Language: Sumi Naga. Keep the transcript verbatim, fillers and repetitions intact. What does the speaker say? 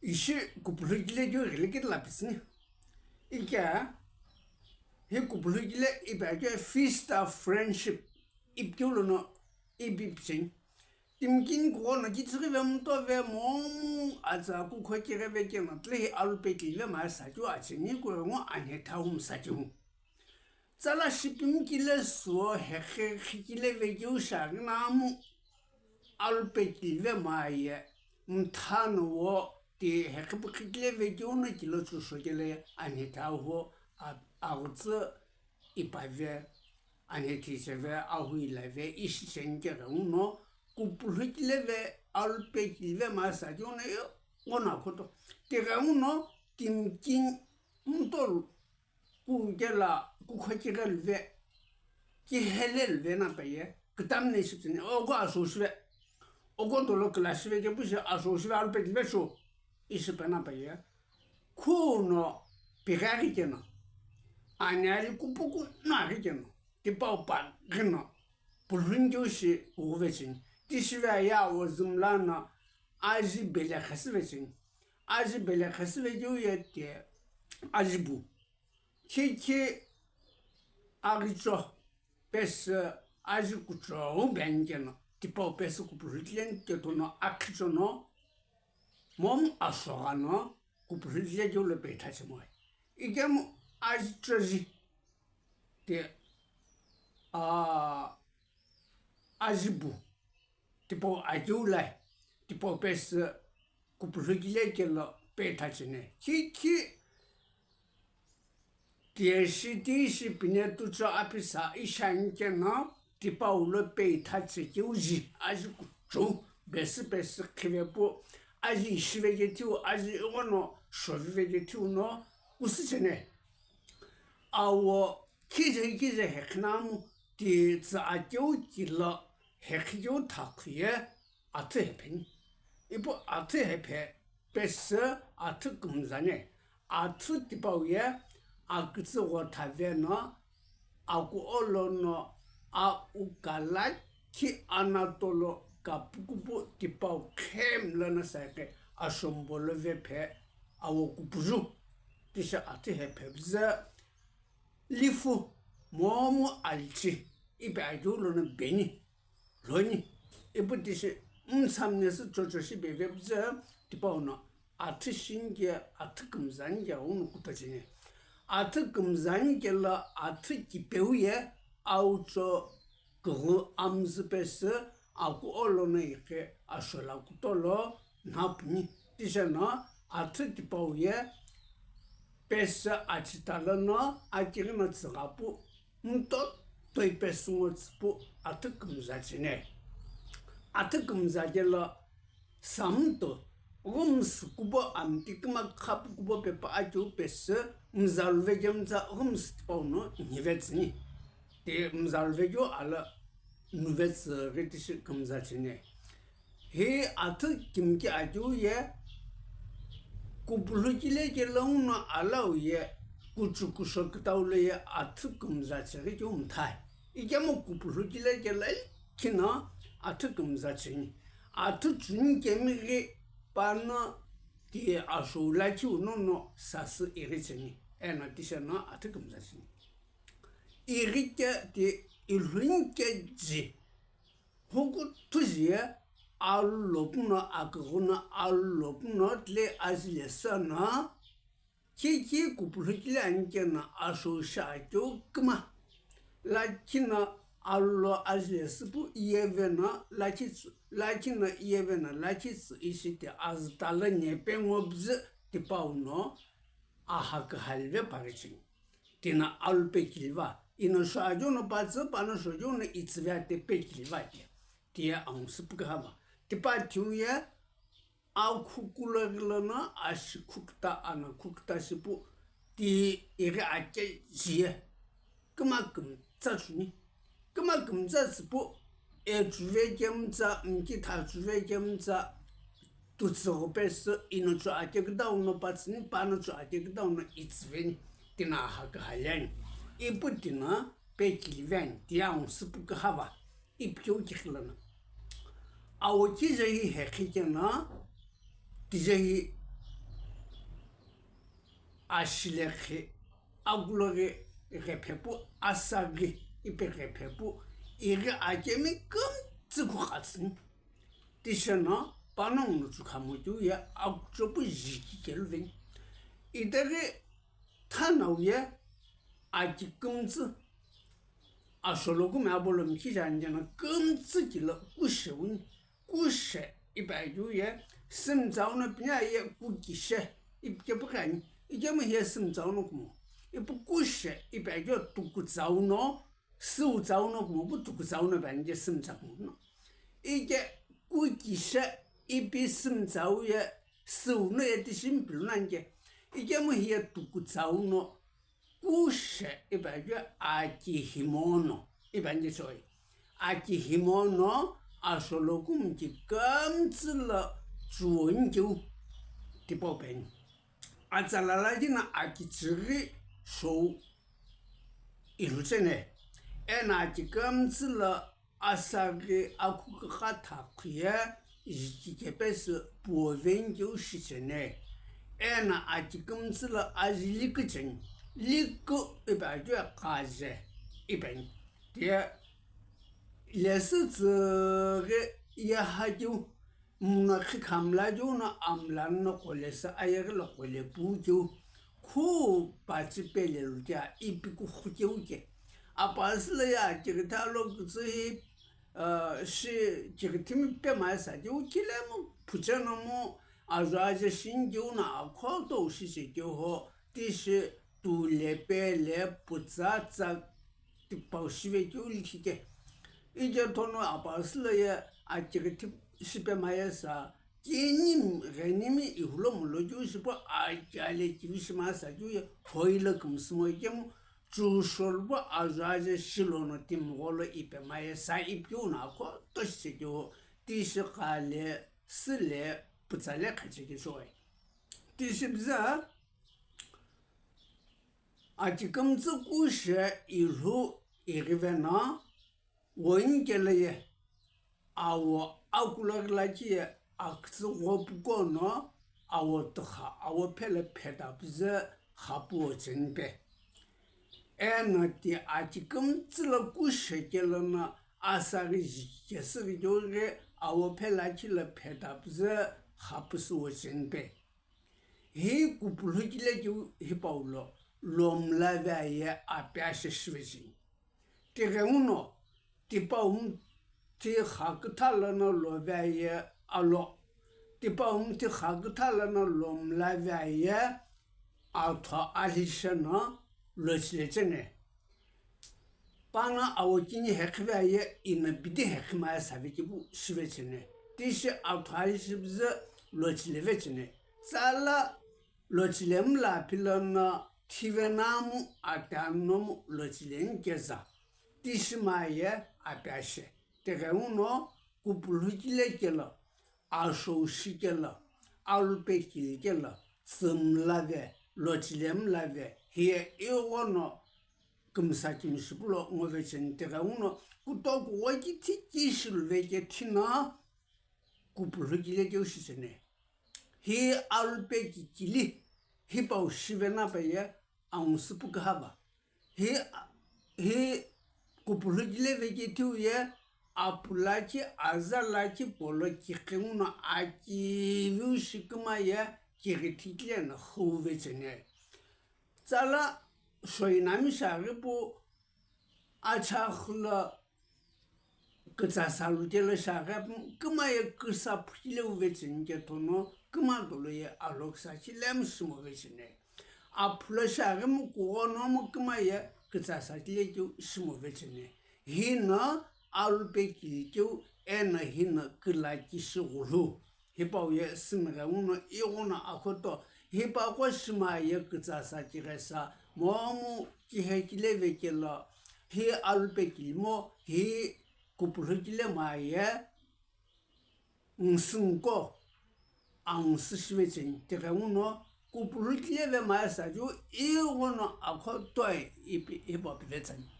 Ishi kupulhukile keu ghilekile pitsüni. Ikea hi kupulhukile ipi akeu Feast of Friendship ipi keu lono ipi pitsüni. Timi kini kughono kichighi ve mtove momu atsa kukho kighi ve keno tile hi alu pekilive ma sa keu acheni kurengu anhetha hu msa keu. Tsala shipimi kile suo heqhi qhikile vekeu shaghi namu alu pekilive ma ye mthano wo ti heqhi pu qhikile vekeu no kilo chusho kele anhetha hu a-, aghutsü ipave, anhethi cheve, ahui lave, ishi cheni keghenguno, kupulhukile ve, alu pekilive ma sa keu no ye, ngono akhoto. Keghenguno, timi kini, mtolu, kukela, kukho kighelve, kihelelve na pe ye, kitamne shitsüni, ogo asoshive, ogo dolo kila shive, kepushi asoshive, alu pekilive shu, ishi pe na pe ye. Khuno pighi aghi keno, ani ali kupuku no aghi keno, tipau paghi no, pulhuni keu shi kughuve cheni. Tishive aye awo zümla no aji bele khesive cheni. Aji bele khesive keu ye ti aji bu. Khikhi aghicho pesü aji kuchou beni keno, tipau pesü kupulhukile ni ketono akhichono, momu ashoghano, kupulhukile keu lo peitha chemoi. Ikemu aji choji ti, a, aji bu. Tipau akeu lai, tipau pesü kupulhukile kelo peitha cheni. Khikhi tishi tishi pine tucho apisa ishani keno tipau lo peitha chekeu ji aji kuchou pesü pesü khive pu, aji ishive kethiu, aji ighono shovive kethiu no kusü cheni. Awo kije kije heqhi namu ti tsü akeu kilo heqhi keu thakhu ye athü hepheni. Ipu athü hephe pesü athü kümzani. Athü tipau ye akütsü ghotha veno akuolo no aukala khi anatolo kapukupu tipau khemlana saikhe ashombolo vephe awo kupuju. Tishi athü hephe püzü lifu momu alichi ipi akeu lono beni lhoni. Ipu tishi mtsamnesü chocho shi beve püzü tipau no athü shinike athü kümzanike unu kutocheni. Athü kümzanike lo athü kipeu ye aucho kughu amzü pesü akuolo no ikhe ashola kutolo nhapuni. Tisheno athü tipau ye pesü achitalo no akighi no tsüghapu mtotoi pesü ngo tsüpu athü kümza cheni. Athü kümza kelo samto ghumsü kubo amti kima khapu kubo pepa akeu pesü mzaluve kemtsa ghumsü tipau no nhive tsüni. Ti mzaluve keu ala nuve tsüghi tishi kümza cheni. Hi athü kimki akeu ye kupulhukile kelo nguno alau ye kuchukusho kütau lo ye athü kümza cheghi keu mthai. Ikemu kupulhukile kelo khino athü kümza cheni. Athü chuni kemighi pano ti ashou lakhiu nono sasü ighi cheni. Eno tisheno athü kümza cheni. Ighi ke ti ilhuni ke ji. Hukuthu ji ye alu lopuno aküghüno alu lopuno tile ajile seno khikhi kupulhukile ani keno ashou shi akeu kima. Lakhi no alu lo ajile süpu iye veno lakhi tsü, lakhi no iye veno lakhi tsü ishi ti azütalo nyepe ngo püzü tipau no aha kühalive paghi cheni. Tina alu pekiliva, ino sho akeu no patsü, pano sho akeu no itsüve ate pekiliva ke. Tiye aungusü pükühava. Tipa thiu ye akhu kulo ghilo no ashi khuküta ana khuküta shipu ti ighi ake jiye. Kima kümtsa chuni. Kima kümtsa tsüpu echuve kemtsa, mkitha chuve kemtsa, tutsüghu pesü ino chu ake küdau no patsüni, pano chu ake küdau no itsüveni, tina aha kühaliani. Ipu tina pekiliveni, tiye aungusü pükühava, ipi keu kiqi lono. Awo kije hi heqhi keno, tije hi Ashilekhi, akuloghi ghephepu, asaghi ipi ghephepu, ighi akemi kümtsü khuqatsüni. Tisheno panongu no chukhamu keu ye akuchopu jiki keluveni. Itaghi thanau ye aki kümtsü, asholokume abolo mkhichani jeno kümtsü kilo kushe wuni. Kushe ipi akeu ye sümtsau no pini aye kukishe ipi kepu khani. Ikemu hiye sümtsau no kumo. Ipu kushe ipi akeu tukutsau no, süutsau no kumo pu tukutsau no pini aye sümtsau kumo no. Ike kukishe ipi sümtsau ye süu no ye tishi mpilu nani ke. Ikemu hiye tukutsau no kushe ipi akeu akihimono ipi ani choi. Akihimono asholokume kümtsü lo chuoni keu tipau peni. Atsalala kina akichighi shou iluchene. Eno aki kümtsü lo asaghi akukha thakhu ye jiki kepesü puo veni keu shichene. Eno aki kümtsü lo aji likicheni, liku ipi akeu ye khaje ipeni. Tiye lesü tsüghi ye hakeu, muna khikhamla keu no amla no qolesü ayeghi lo qole pu keu, khu pachi pele lu kea ipi kukhu keu ke. Apasü lo ye akighi tha lo kütsü hi, ah, shi kighi thimi pemasa keu kile mu phucheno mu azuaje shini keu no akhoto shiche keu ho tishi tule pele pütsa tsa tipau shive keu likhi ke. Ike thono apasü lo ye akighi thimi shipe mayesa, kinimi ghenimi ihulo mulo keu shipu akale keu shimasa keu ye hoilo kümsümo ikemu chusholupu azuaje shilono timiqo lo ipe mayesa ipi keu no akhoto shiche keu tishi khale süle pütsale khache keu shoi. Tishi biza Aki kümtsü kushe ilhu ighive no, wonikelo ye awo akulaghi lakhi ye akütsü ghopu kono awo tüxa awo phela phetapuze xapuwo cheni pe. Eno ti aki kümtsü lo kushe kelo no asaghi jikesüghi keu ghi awo phela lakhi lo phetapuze xapusüwo cheni pe. Hi kupulhukile keu hipau lo, lo mlave aye apiashe shive cheni. Tighenguno, tipau mthi xakütha lono love aye alo, tipau mthi xakütha lono lo mlave aye atho alhi sheno lochile cheni. Pano awo kini hekhive aye ino bidi hekhi maye save kepu shive cheni. Tishi atho alhi shipuze lochileve cheni. Tsala lochile mla philono thive namu atanomu lochile nkeza. Tishi maye apiashe. Tighenguno kupulhukile kelo, ashou shi kelo, alupe kili kelo, tsü mlave, lochile mlave, hiye ighono kümsa kimishipulo ngove cheni tighenguno, kutoku woki thi kishi luve ke thino kupulhukile keu shicheni. Hi alupe kikili, hipau shive nape ye angusu pukühava. Hi, hi kupulhukile vekethiu ye apu lakhi, aza lakhi polo kighenguno akiviu shi küma ye kighithi kile no xüuve cheni. Tsala shoinami shaghi pu achaxü lo kütsa sa lukelo shaghi pu küma ye küsa phukile uve cheni ke thono küma dolo ye aloksa chile mu shimove cheni. Aphulo shaghi mu kughono mu küma ye kütsa sa chile keu shimove cheni. Hino alupe kili keu eno hino küla kishi ghulhu. Hipau ye sümghenguno ighono akhoto, hipaqo shimaye kütsa sa kighesa, momu kihekile vekelo, hi alupe kilimo, hi kupulhukile maye, nsüko, angusu shive cheni, tighenguno, kupulhukile ve maye sakiu, ighono akhoto ipi, hipau pive cheni.